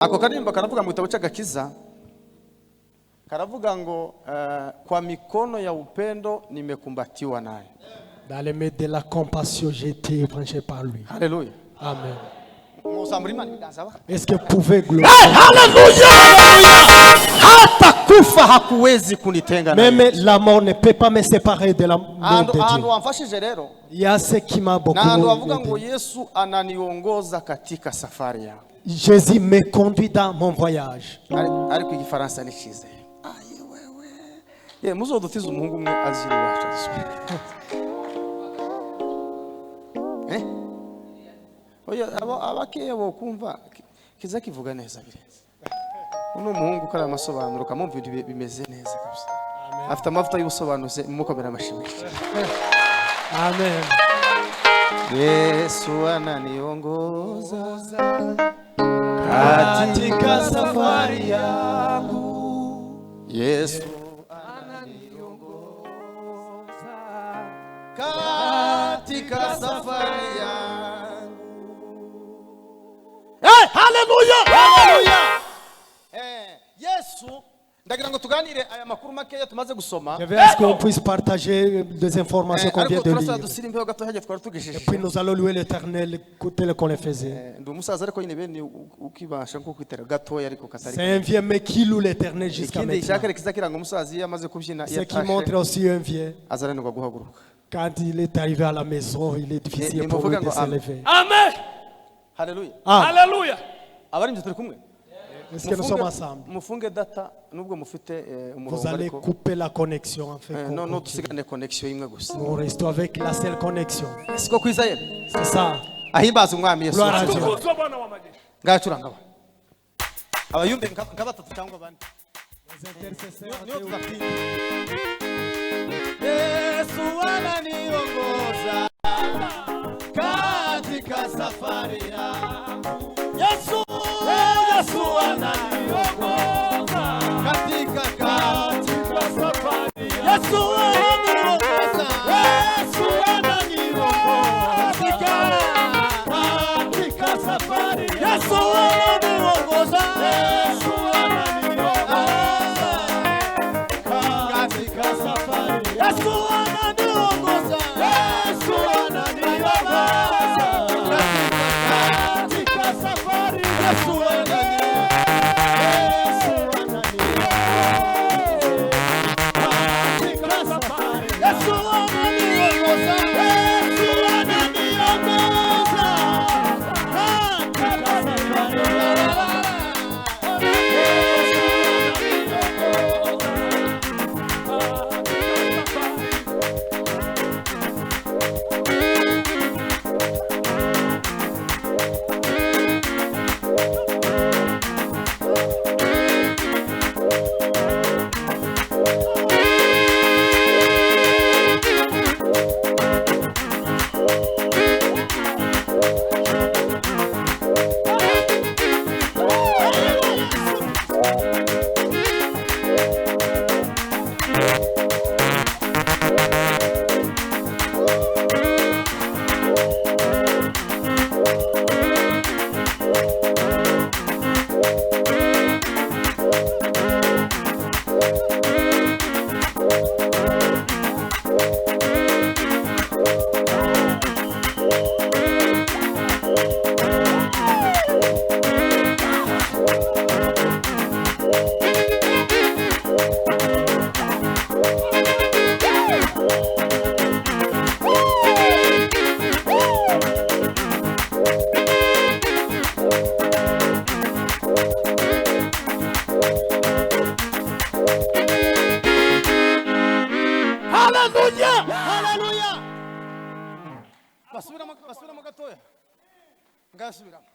Ako karirimbo karavuga mu gitabo cy'agakiza, karavuga ngo kwa mikono ya upendo nimekumbatiwa naye. Dans les mains de la compassion, j'ai été branché par lui. Haleluya. Amen. Muzamura Imana ibiganza ba. Est-ce que vous pouvez glorifier? Haleluya! Hata kufa hakuwezi kunitenga na Même Yesu. la mort ne peut pas me séparer de l'amour Ahantu de ahantu Dieu. wamfashije rero Il y a ce qui m'a beaucoup na ahantu bavuga ngo aidé. Yesu ananiongoza katika safari yangu. Jésus me conduit dans mon voyage. Ariko igifaransa ni cyiza. Ayi wewe. Ye muzodutize umuhungu umwe azira iwacu azisubire. Eh? Oya abo abakeya bo kumva kiza kivuga neza birenze. Uno muhungu kari amasobanuro kamumva ibintu bimeze neza kabisa. Afite amavuta y'ubusobanuzi mukomera amashimwe. Amen. Yesu ananiongoza Katika safari yangu. Yesu ananiongoza katika safari yangu. Hey, haleluya! Haleluya! Yesu ndagira ngo tuganire aya makuru makeya tumaze gusoma. Je veux à ce qu'on puisse partager des informations qu'on vient Ariko de turasaba lire. dusire imbeho gato hajya twari Et tugejeje. puis nous allons louer l'Éternel tel qu'on le faisait. Ndi umusaza ariko nyine bene ukibasha nko kwitera gatoya ariko katari. C'est un vieux mais qui loue l'Éternel jusqu'à Ikindi maintenant. cyakare kizakiranga umusaza iyo amaze kubyina Ce iyo qui montre atashe aussi un vieux. azaranirwa guhaguruka. Quand il est arrivé à la maison, il est difficile pour lui Nimuvuga de ngo se amen. lever. Amen. Haleluya. Ah, Haleluya. Abarinzi turi kumwe. est-ce que nous sommes ensemble? Mufunge data nubwo mufite Vous umurongo allez ariko couper la connexion en fait. eh, qu'on no no continue. dusigane connection imwe gusa. Nous restons avec la seule connexion. Siko kwiza ye. C'est ça. Ahimbaza umwami Yesu. Gloire à Dieu. Tukuzwe Bwana wa majeshi. Ngacuranga aba. Abayumbe nka batatu cyangwa bane. Les intercesseurs, Niyo tuzapinga. Yesu ananiongoza katika safari yangu. Yesu, Yesu ananiongoza katika safari yangu. Yesu ananiongoza. Yesu ananiongoza katika safari yangu. Yesu ananiongoza. Yesu ananiongoza katika safari. Yesu ananiongoza. Yesu ananiongoza katika safari. Yesu ananiongoza. Yesu ananiongoza katika safari. Yesu ananiongoza. Yesu ananiongoza katika safari. Yesu ananiongoza. Haleluya! Haleluya! Basubiramo basubiramo gatoya. Ngasubiramo.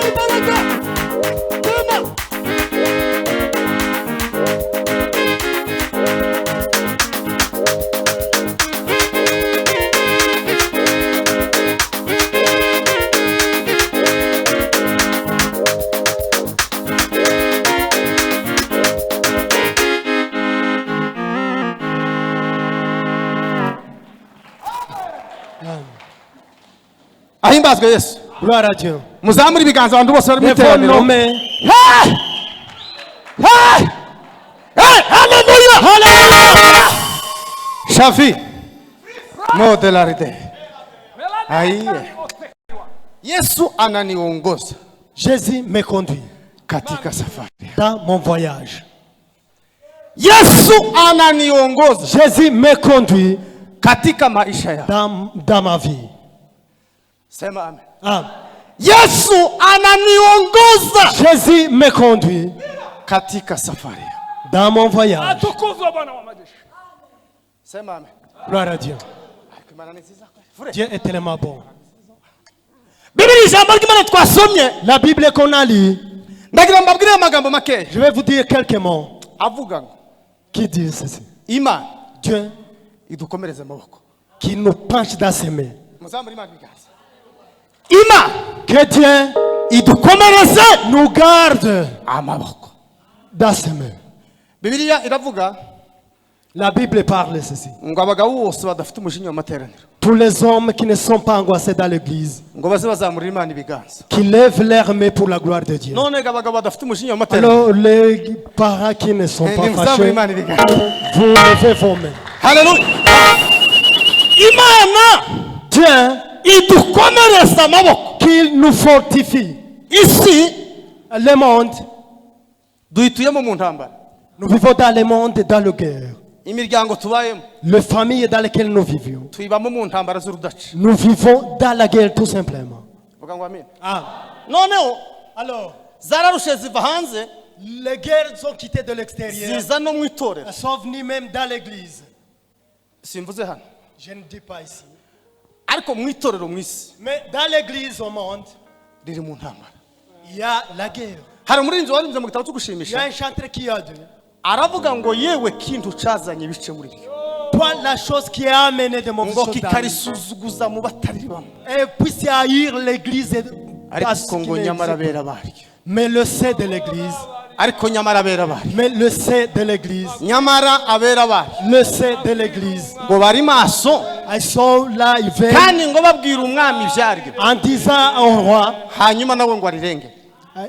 Imbaraga! Tema! Ahimbazwe Yesu. Gloire à Dieu. Muzamure ibiganza abantu bose bari mu Levons iteraniro. Nos mains. Hey! Hey! Hey! Hallelujah! Hallelujah! Shafi modelaride aiye Yesu ananiongoza Jésus me conduit katika safari. Dans mon voyage. Yesu ananiongoza Jésus me conduit katika maisha yangu. dans ma vie. Sema amen. Amen. Yesu ananiongoza Jésus me conduit katika safari yangu. Dans mon voyage. Atukuzwe Bwana wa majeshi. Sema amen. Gloire à Dieu. Imana ni nziza kweli. Fure. Dieu est tellement bon. Bibiri ijambo ry'Imana twasomye La Bible qu'on a lue, ndagira ngo mbabwire amagambo makeya je vais vous dire quelques mots avuga ngo qui disent ceci. Imana Dieu idukomereze amaboko. Qui nous penche dans ses mains. Muzamure Imana ibiganza. Imana Que Dieu idukomereze nous garde amaboko. Dans ses mains. Bibiliya iravuga La Bible parle ceci. Ngo abagabo bose badafite umujinya w'amateraniro Tous les hommes qui ne sont pas angoissés dans l'église, ngo baze bazamurira Imana ibiganza. Qui lèvent leurs mains pour la gloire de Dieu. None ngo abagabo badafite umujinya w'amateraniro Alors les parents qui ne sont pas nimuzamure fâchés, Imana ibiganza. Vous levez vos mains. Haleluya. Imana Dieu idukomereze amaboko. Qu'il nous fortifie. Isi Le monde, duhituyemo mu ntambara. Nous vivons dans le monde, dans la guerre. Imiryango tubayemo Les familles dans lesquelles nous vivions, tuyibamo mu ntambara z'urudaca. Nous vivons dans la guerre tout simplement. Vuga ngo amen. Ah. Noneho Alors, zararushe ziva hanze les guerres sont quittées de l'extérieur. Ziza no mu itorero. Elles sont venues même dans l'église. Simvuze hano Je ne dis pas ici. Ariko mu itorero mu isi Mais dans l'église au monde, riri mu ntambara. Il y a la guerre. Hari umuririmbyi waririmbye mu gitabo cyo Il y gushimisha a un chanteur qui a dit: aravuga ngo yewe kintu cazanye ibice muri ryo Toi, la chose qui a amené de mauvaises ngo choses dans kikarisuzuguza mu bataribamo et puisse haïr l'église parce ariko ngo qu'il nyamara existe. abera baryo Mais le sait de l'église, ariko nyamara abera baryo mais le sait de l'église, nyamara abera baryo le sait de l'église. Ngo bari maso Ils sont là, ils veillent kandi ngo babwira umwami ibyaryo en disant au roi, hanyuma nawe ngo arirenge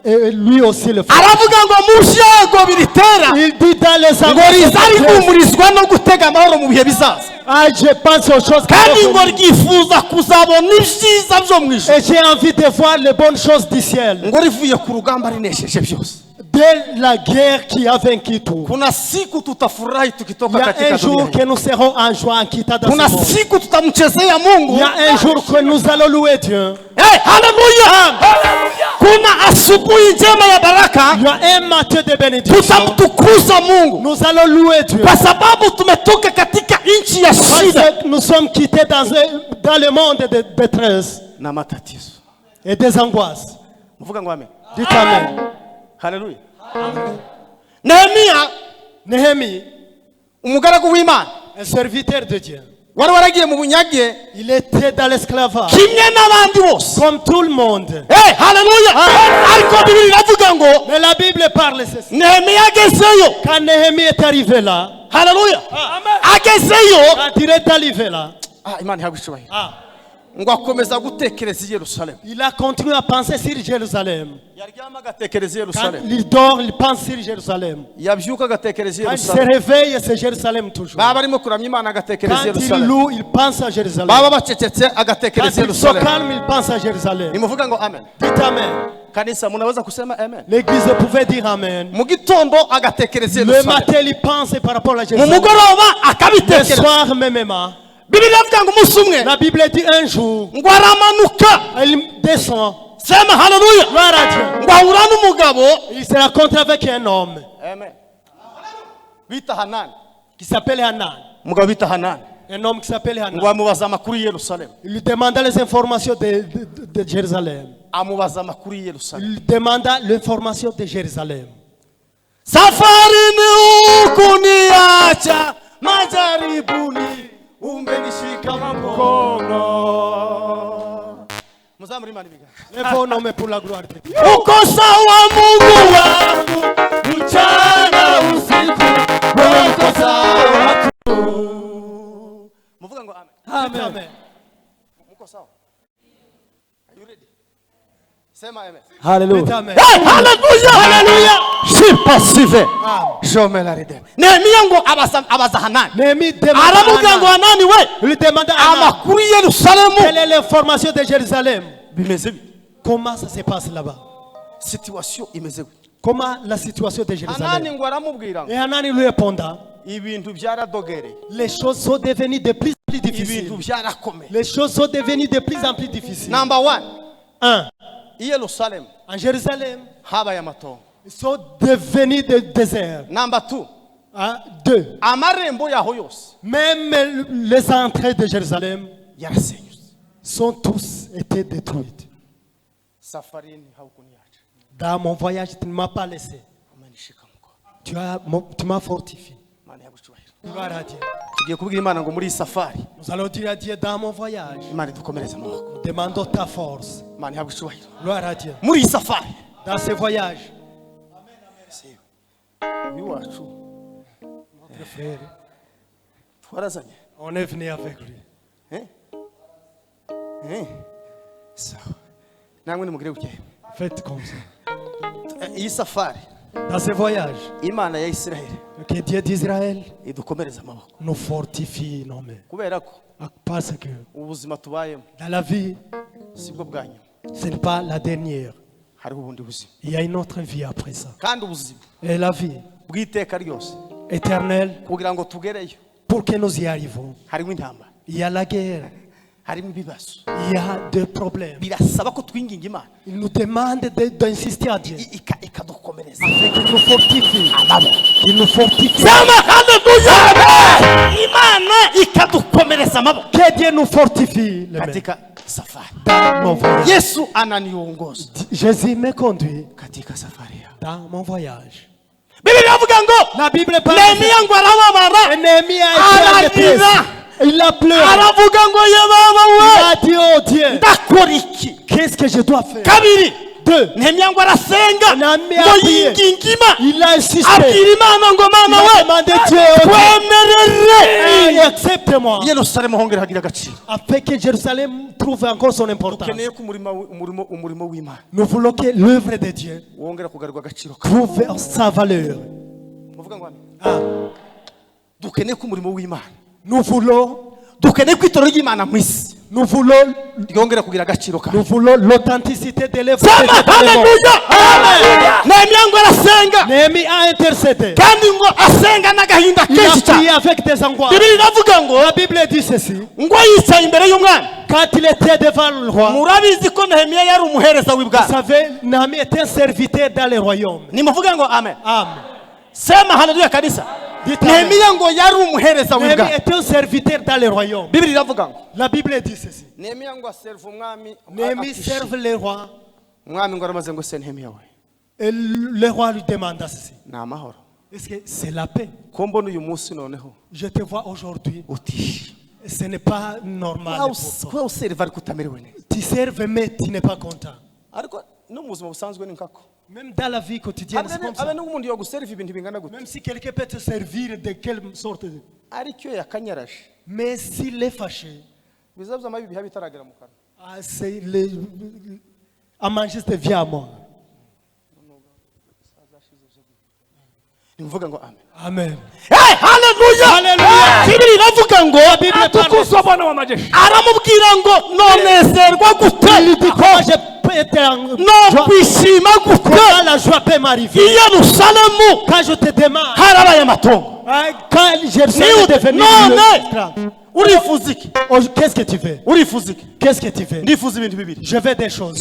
et lui aussi le fait. Aravuga ngo mu byago biritera Il dit dans les ngo riza rihumurizwa no gutega amahoro mu bihe bizaza Ah, je pense aux choses qui kandi vont ngo venir. ryifuza kuzabona ibyiza byo mu ijuru Et j'ai envie de voir les bonnes choses du ciel. Ngo rivuye ku rugamba rinesheje byose. Dès la guerre qui a vaincu tout. Kuna siku tutafurahi Il tukitoka y a katika un jour dunia hii. que nous serons en joie en quittant dans Kuna ce monde. siku tutamchezea Mungu. Il y a un jour que nous allons louer Dieu. Hey, haleluya! Kuna asubuhi njema ya baraka. Il y a un matin de bénédiction. Tutamtukuza Mungu Nous allons louer Dieu. Kwa sababu tumetoka katika nchi ya Parce shida que nous sommes quittés dans le monde de détresse na matatizo. Et des angoisses. Mvuga ngo amen. Dites amen. Haleluya. Nehemiya Néhémie, umugaragu w'Imana un serviteur de Dieu, wari waragiye mu bunyage il était dans l'esclavage, kimwe n'abandi bose. Comme tout le monde. Hey, haleluya! Ariko Bibiri iravuga ngo Mais la Bible parle ceci. Nehemiya agezeyo Quand Néhémie est arrivé là, haleluya agezeyo quand il est arrivé là, ah, Imana ihabwe icyubahiro ah, ngo akomeza gutekereza i Yerusalemu. Il a continué à penser sur Jérusalem. Yaryama agatekereza i Quand Yerusalemu. il dort, il pense sur Jérusalem. Yabyuka agatekereza i Quand il se Yerusalemu. réveille, c'est Jérusalem toujours. Baba barimo kuramya Imana agatekereza i Quand il Yerusalemu. loue, il pense à Jérusalem. Baba bacecetse Quand agatekereza i il se Yerusalemu. calme, il pense à Jérusalem. Nimuvuga ngo amen. Dites amen. Kanisa munaweza kusema amen. L'église pouvait dire amen. Mu gitondo agatekereza i Le Yerusalemu. matin, il pense par rapport à Mu Jérusalem. mugoroba Le akabitekereza. soir, mêmement. Bibiliya iravuga ngo umunsi umwe La Bible dit un jour, ngo aramanuka. Il descend. Sema haleluya. Gloire à Dieu. Ngo ahura n'umugabo Il se rencontre avec un homme amen bita Hanani. Qui s'appelle Hanan. Umugabo bita Hanani Un homme qui s'appelle Hanan. Ngo amubaza amakuru y'i Yerusalemu. Il lui demanda les informations de Jérusalem. Amubaza amakuru y'i Yerusalemu. Il lui demanda l'information de Jérusalem. Safarini hukuniacha majaribuni umenishika mkono. Muzamure Imana ibiganza. Lève nos mains pour la gloire de Dieu. Uko sawa Mungu wangu mchana usiku uko sawa tu. Muvuga ngo amen. Amen. Muko sawa. You ready? Sema amen. Hallelujah. Hey, hallelujah. Hallelujah. Shipasive. Shomela ride. Nehemiya ngo abaza Hanani. Néhémie demande Aramubwira ngo Hanani we. Il demande à amakuru ya Yerusalemu. Quelle est l'information de Jérusalem? Bimeze bite? Comment ça se passe là-bas? Situation imeze gute? Comment la situation de Jérusalem? Hanani ngo aramubwira ngo. Et Hanani lui répondit. Ibintu byaradogereye. Les choses sont devenues de plus en plus difficiles. Ibintu byarakomeye. Les choses sont devenues de plus en plus difficiles. Number 1. 1. Yerusalem. En Jérusalem, habaye amatongo. Ils sont devenus des déserts. Number 2. 2. Amarembo yaho yose. Même les entrées de Jérusalem yarasenyutse. Sont tous été détruites. Safarini haukuniacha. Dans mon voyage, tu ne m'as pas laissé. Tu m'as fortifié. Gloire à Dieu. Nous allons dire à Dieu dans mon voyage. Nous demandons ta force. Gloire à Dieu. Dans ce voyage. Notre frère, on est venu avec lui. Faites comme ça. Dans ce voyage, que Dieu d'Israël nous fortifie nos mains. Parce que dans la vie, ce n'est pas la dernière. Il y a une autre vie après ça. Et la vie éternelle, pour que nous y arrivons, il y a la guerre. Il y a des problèmes. Il nous demande d'insister à Dieu afin qu'il nous fortifie. Qu'il nous fortifie. Que Dieu nous fortifie. Dans mon voyage. Jésus me conduit dans mon voyage. La Bible parle. Néhémie a été. Il a pleuré. Il a dit, oh Dieu, qu'est-ce que je dois faire? 2. Néhémie a prié. Il a insisté. Il a demandé Dieu, oh Dieu, accepte-moi. Afin que Jérusalem trouve encore son importance. Nous voulons que l'œuvre de Dieu trouve sa valeur. Ah. Nous voulons l'authenticité de l'œuvre. Néhémie a intercédé. Il a prié avec des angoisses. La Bible dit ceci. Quand il était devant le roi, vous savez, Néhémie était un serviteur dans le royaume. Amen. Néhémie était un serviteur dans le royaume. La Bible dit ceci. Néhémie serve le roi. Et le roi lui demanda ceci. Est-ce que c'est la paix? Je te vois aujourd'hui. Ce n'est pas normal pour toi. Tu serves mais tu n'es pas content. Même dans la vie quotidienne, c'est comme ça. Même si quelqu'un peut te servir de quelle sorte. Mais s'il est fâché, c'est à manger, c'est viens à moi. Amen. Hey, hallelujah. Hallelujah. Hallelujah. La Bible parle. Il dit comment je peux être en joie. Comment la joie peut m'arriver. Quand je te demande, quand Jérusalem est devenu qu'est-ce que tu veux? Qu'est-ce que tu veux? Je veux des choses.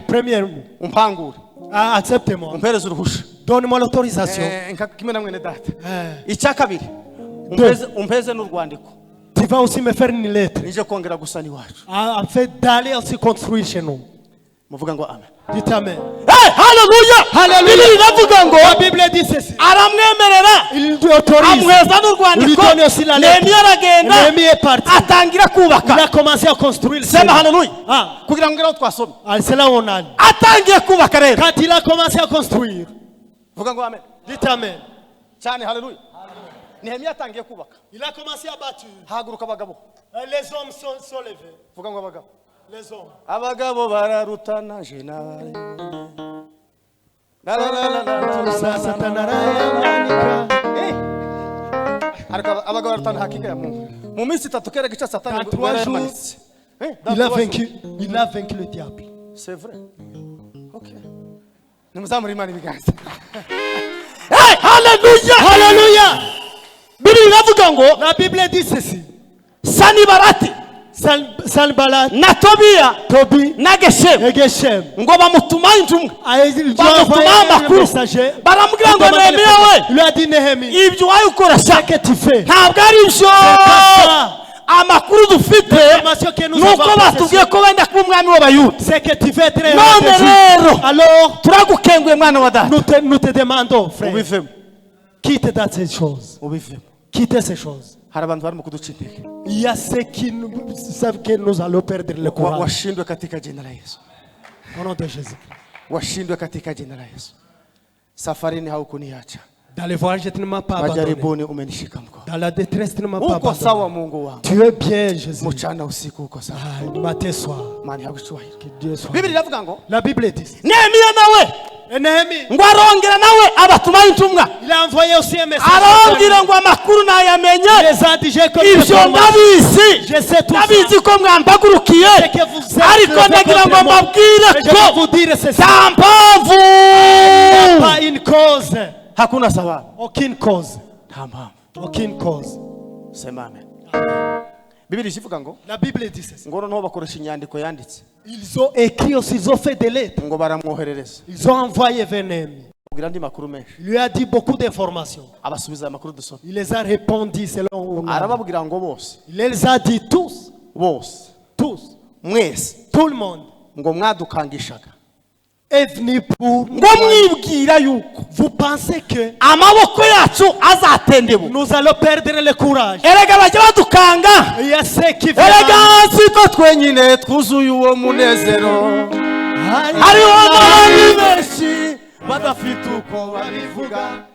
Premièrement, accepte-moi. Donne-moi l'autorisation. Tu vas aussi me faire une lettre. Afin d'aller aussi construire chez nous. Dites amen. Hey, hallelujah. Hallelujah. La Bible dit ceci. Il lui autorise. Il lui donne aussi la lettre. Néhémie est parti. Il a commencé à construire. C'est là où on a. Quand il a commencé à construire. Dites amen. Il a commencé à bâtir. Les hommes sont levés. Les hommes. Abagabo bararutana je nabari. Tout ça, Satan arayamanika. Ariko abagabo bararutana hakika ya Mungu. Mu minsi itatu kera gica Satani Dans 3 jours, yaramanitse. Dans il a 3 jours. vaincu, il a vaincu le diable. C'est vrai. Ok. Nimuzamure Imana ibiganza. Hey, hallelujah! Alléluia. Bibiliya iravuga ngo La Bible dit ceci. Sanibarati Sanballat, na Tobiya Tobi na Geshemu et Geshem. Ngo bamutumaho intumwa Ah, ils lui ont bamutumaho envoyé un amakuru messager. baramubwira ngo Nehemiya we Il lui a dit: Néhémie, ibyo wayikora ce que tu fais, ntabwo ari byo pas ça. Amakuru dufite L'information que nous ni uko avons, batubwiye ko wenda kuba umwami w'Abayuda c'est que tu veux être un none roi des Juifs. Rero Alors, turagukenguye mwana wa data nous te demandons, frère, ubivemo quitte dans ces choses. Ubivemo Quitte ces choses. Hari abantu barimo kuduca intege Il y a ceux qui nous savent que nous allons perdre le courage. Washindwe katika jina la Yesu. Au nom de Jésus. Washindwe katika jina la Yesu. Safarini haukuniacha. Dans le voyage, tu ne m'as pas abandonné. Majaribuni umenishika mkono. Dans la détresse, tu ne m'as pas Uko abandonné. sawa Mungu wangu. Tu es bien, Jésus. Mchana usiku uko sawa. Ah, matin, soir. Imana ihabwe icyubahiro. Que Dieu soit. Bibiliya iravuga ngo La Bible dit. Nehemiya nawe Et Néhémie, ngo arongera nawe abatumaho intumwa il a envoyé aussi un message. arababwira ngo amakuru nayamenye Il les a dit, j'ai comme ibyo ndabizi Je sais tout ça. Ndabizi ko mwampagurukiye C'est que vous êtes ariko levé ndagira ngo contre moi. mbabwire Mais je ko vais vous dire ceci. Nta mpamvu Pas une cause. Hakuna sababu Aucune cause. Nta mpamvu Aucune cause. Sema amen. Bibiliya ivuga ngo La Bible dit ceci. Ngo noneho bakoresha inyandiko yanditse Ils ont écrit aussi, ils ont fait des lettres. Ngo baramwoherereza Ils ont envoyé vers Néhémie. Ababwira andi makuru menshi Il lui a dit beaucoup d'informations. Abasubiza aya makuru dusoma Il les a répondu selon où on a. arababwira ngo bose Il les a dit tous, bose tous, mwese tout le monde ngo mwadukangishaga est venu pour ngo mwibwira yuko Vous pensez que amaboko yacu azatendebuka nous allons perdre le courage. Erega bajya badukanga Il y a ceux qui erega siko twenyine twuzuye uwo munezero hariho n'abandi benshi badafite uko babivuga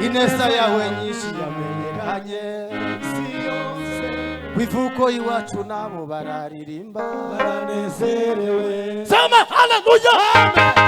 ineza yawe nyinshi yamenyekanye isi yose ku ivuko iwacu nabo bararirimba Baranezerewe. Sema haleluya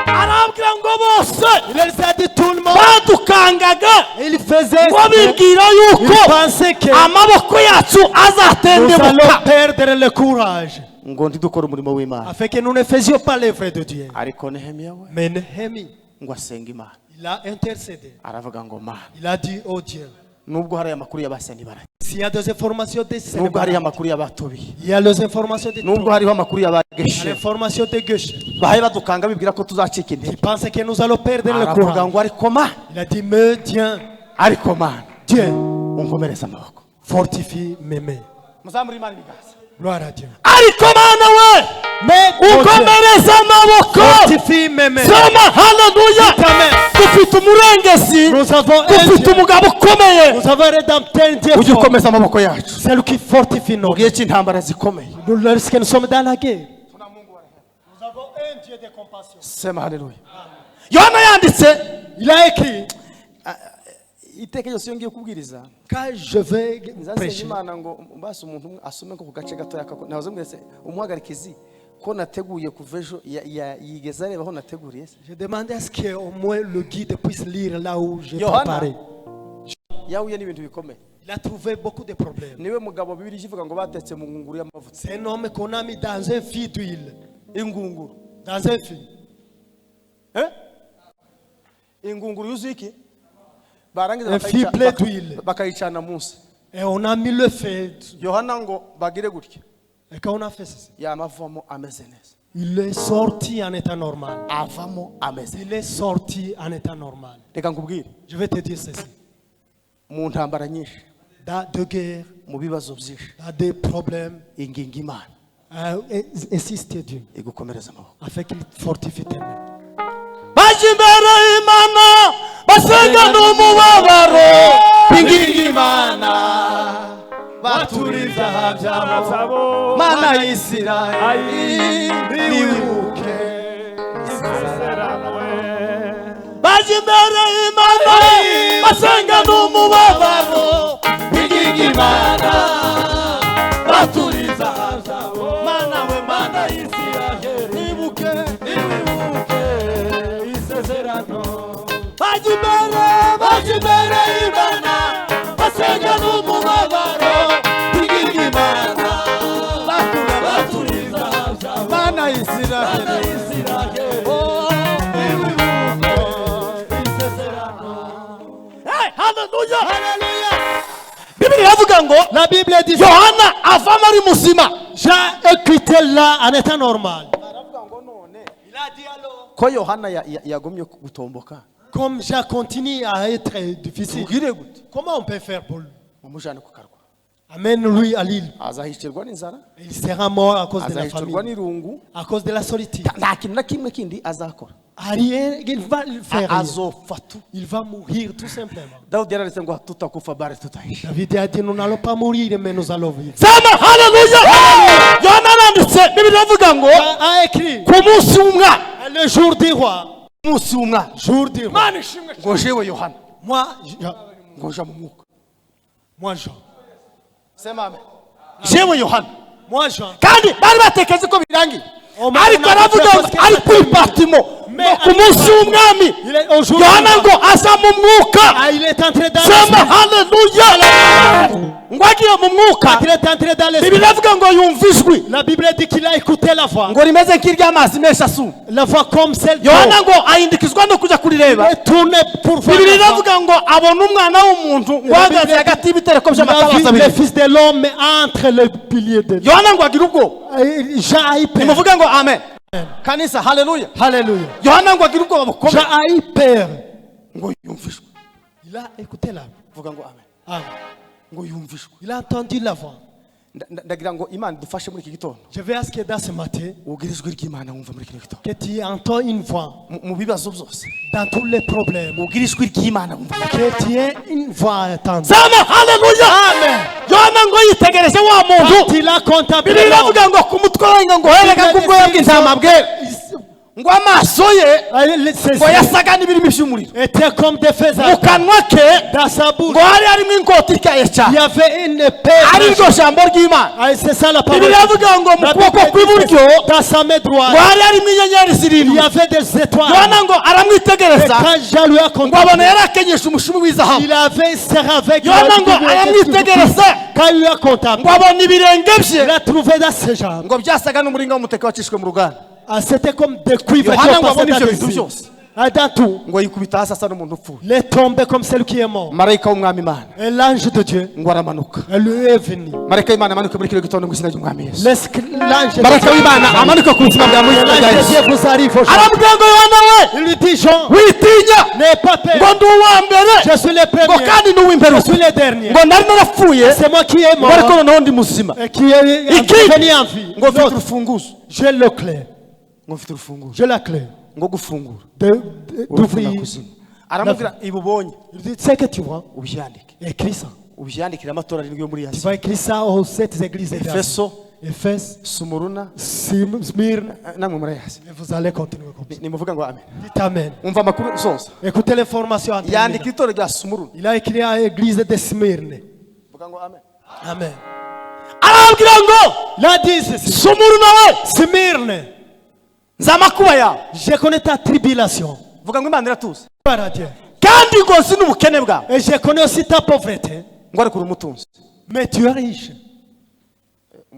arabwira ngo bose Il les a dit tout le monde. Badukangaga Il faisait. Ngo bibwira yuko Il pensait que amaboko yacu nous allons azatendebuka perdre le courage ngo ntidukore umurimo w'Imana afin que nous ne faisions pas l'œuvre de Dieu. Ariko Nehemiya we Mais Néhémie, ngo asenga Imana il a intercédé. Aravuga ngo Mana Il a dit au Dieu, nubwo hari amakuru y'Abasanibarati s'il y a des informations de nubwo Sénégal, hariho amakuru y'Abatobiya il y a les informations de nubwo hariho amakuru y'Abageshe l'information de Geshem. Bahaye badukanga bibwira ko tuzacika intege Il pensait que nous allons perdre le aravuga courage. Ngo ariko Mana Il a dit, mais Dieu, ariko Mana Dieu, unkomereze amaboko fortifie mes mains. Muzamure Imana ibiganza Gloire à Dieu. Ariko Mana we Mais oh Dieu, ukomereze amaboko fortifie mes mains. Sema haleluya Amen. Dufite umurengezi Nous avons un dufite Dieu. umugabo ukomeye Nous avons un rédempteur, un Dieu ujye fort. ukomeza amaboko yacu C'est lui qui fortifie nos mu gihe cy'intambara zikomeye Nous, lorsque nous sommes dans la guerre. Nous avons un Dieu de compassion. Sema haleluya Yohana yanditse Il a écrit, iteka ryose iyo ngiye kubwiriza quand je vais nzasenga prêcher, Imana ngo mbase umuntu umwe asome nko ku gace gatoya kako nahoze mwese umuhagarikizi ko nateguye kuva ejo ya- ya- yigeze areba aho nateguriye se je demandais à ce qu'au moins le guide puisse lire là où j'ai Yohana. préparé. Yahuye n'ibintu bikomeye Il a trouvé beaucoup de problèmes. Niwe mugabo Bibiliya ivuga ngo batetse mu ngunguru y'amavuta C'est un homme qu'on a mis dans un fût d'huile. Ingunguru Dans un fût. Eh? Ingunguru yuzuye iki barangiza Un bakayica- fût plein baka- d'huile. Bakayicana munsi Et on a mis le feu. Yohana ngo bagire gutya Et quand on a fait ceci, yamavamo ameze neza il est sorti en état normal. Avamo ameze Il est sorti en état normal. Reka nkubwire Je vais te dire ceci. Mu ntambara nyinshi Dans deux guerres, mu bibazo byinshi dans des problèmes, inginga Imana insiste Dieu igukomereza amaboko afin qu'il fortifie tes mains. Bajya imbere y'Imana basenga n'umubabaro inginga Imana batura ibyaha byabo Mana y'Isirayeli niwibuke bajya imbere y'Imana basenga n'umubabaro inginga Imana batura ibyaha byabo Mana we Mana y'Isirayeli. Isiraheli. Hey, haleluya. Alléluia. Bibiliya iravuga ngo La Bible dit Yohana avamo ari muzima. Jean est quitté là en état normal. Il a dit alors, Ko Yohana yagumye gutomboka, comme Jean continue à être difficile, tubwire gute? Comment on peut faire pour lui? Mumujane ku karwa. Amène-lui à l'île. Azahicirwa n'inzara. Il sera mort à cause de la Azahicirwa famine, n'irungu. À cause de la solitude. Nta kintu na kimwe kindi azakora. Rien, il va le faire rien. Azopfa tu. Il va mourir tout simplement. Dawudi yararetse ngo tutakufa bali tutaishi. David a dit, nous n'allons pas mourir, mais nous allons vivre. Sema haleluya. Yohana aranditse, Bibiliya iravuga ngo Jean a écrit, ku munsi w'umwami, le jour du roi, munsi w'umwami, jour du roi. Ngo jewe Yohana, Moi, Jean, ngo nja mu mwuka. Moi, Jean, Sema amen. Jewe Yohana. Moi, Jean. Kandi bari batekereza ko birangiye, Oh, ariko aravuga ngo ari kuri Patimo, ngo ku munsi w'umwami Il est au jour du Yohana roi. ngo aza mu mwuka. Ah, il est entré dans Sema l'esprit. haleluya. Ngo agiye mu mwuka, Il est entré dans l'esprit. Bibiliya iravuga ngo yumva ijwi La Bible dit qu'il a écouté la voix. ngo rimeze nk'iry'amazi menshi asuma. La voix comme celle d'eau. Yohana ngo ahindukizwa no kujya kurireba. Il est tourné pour voir Bibiliya la voix. iravuga ngo abona umwana w'umuntu ngo ahagaze hagati y'ibitereko Il a by'amatabaza vu le abiri. Fils de l'homme entre les piliers de Yohana ngo agira ubwoba. Jean a eu peur. Nimuvuge ngo amen, kanisa. Haleluya. Alléluia. Yohana ngo agira ubwoba bukomeye. Jean a eu peur. Ngo yumva ijwi. Il a écouté la voix. Vuga ngo amen. Amen. Ngo yumva ijwi. Il a entendu la voix. Ndagira ngo Imana idufashe muri iki gitondo, Je vais ask dans ce matin ubwire ijwi ry'Imana wumva muri kino gitondo que tu entends une voix mu bibazo byose, dans tous les problèmes. Ubwire ijwi ry'Imana wumva. Que tu aies une voix à entendre. Sema haleluya. Yohana ngo yitegereje wa muntu, Quand il a contemplé Bibiliya l'homme, iravuga ngo ku mutwe we ngo herega nk'ubwoya bw'intama bwera, ngo amaso ye ses ngo yeux yasaga n'ibirimi by'umuriro, étaient comme des feux mu ardents. Kanwa ke Dans sa bouche, ngo hari harimo inkota ityaye il cyane, y avait une épée. Ari ryo jambo ry'Imana. Ah, c'est ça la parole. Bibiliya iravuga ngo mu La kuboko Bible dit kw'iburyo dans sa main droite, ngo hari harimo inyenyeri il zirindwi. Y avait des étoiles. Yohana ngo Et aramwitegereza, quand Jean lui a ngo contemplé, abona yari akenyesha umushumi w'izahabu. Il avait serré avec Yohana ngo aramwitegereza, Quand il lui a contemplé, ngo abona ibirenge bye il a trouvé dans ses jambes. Ngo byasaga n'umuringa w'umuteka wacishwe mu ruganda. Ah, c'était comme des cuivres qui Yohana ont ngo passé abone dans ibyo des bintu yeux. byose, Ah, dans tout, ngo yikubita hasi asa n'umuntu upfuye. Il est tombé comme celui qui est mort. Marayika w'umwami Imana Et l'ange de Dieu, ngo aramanuka. Lui est venu. Marayika w'Imana amanuke muri kino gitondo mu izina ry'umwami Yesu. Laisse que l'ange de Marayika Dieu, w'Imana amanuke ku buzima bwawe mu izina rya l'ange de Yesu. Dieu vous arrive aujourd'hui. Aramubwira ngo Yohana we, Il lui dit, Jean, witinya, n'aie pas peur. Ngo ndi uwa mbere, Je suis le ngo premier. kandi ni Je uw'imperuka, suis le dernier. ngo nari narapfuye, C'est moi qui est ngo ariko mort noneho ndi muzima. Et qui est Ikindi, venu en vie. ngo mfite L'autre, urufunguzo, j'ai le clé. Ngo mfite urufunguzo J'ai la clé ngo gufungura d'ouvrir. kuzimu. Aramubwira ibi ubonye, Il dit, ce que tu vois, ubyandike, écris ça. Ubyandikire amatorero arindwi yo muri Tu Aziya. vas écrire ça aux sept églises d'Asie. Efeso, Éphèse, Sumuruna, Smyrne. Namwe murayazi. Et vous allez continuer comme ça. Nimuvuga ngo amen. Dites Amen. Umva amakuru soza. Écoutez l'information en terminant. Yandika itorero rya Sumuruna. Il a écrit à l'église de Smyrne. Vuga ngo amen. Amen. Arababwira ngo Il a dit ceci. Sumuruna we, Smyrne, nzi amakuba yawe. Je connais ta tribulation. Vuga ngo Imana iratuzi. Gloire à Dieu. Kandi ngo nzi n'ubukene bwawe, Et je connais aussi ta pauvreté. Ngo ariko uri umutunzi. Mais tu es riche.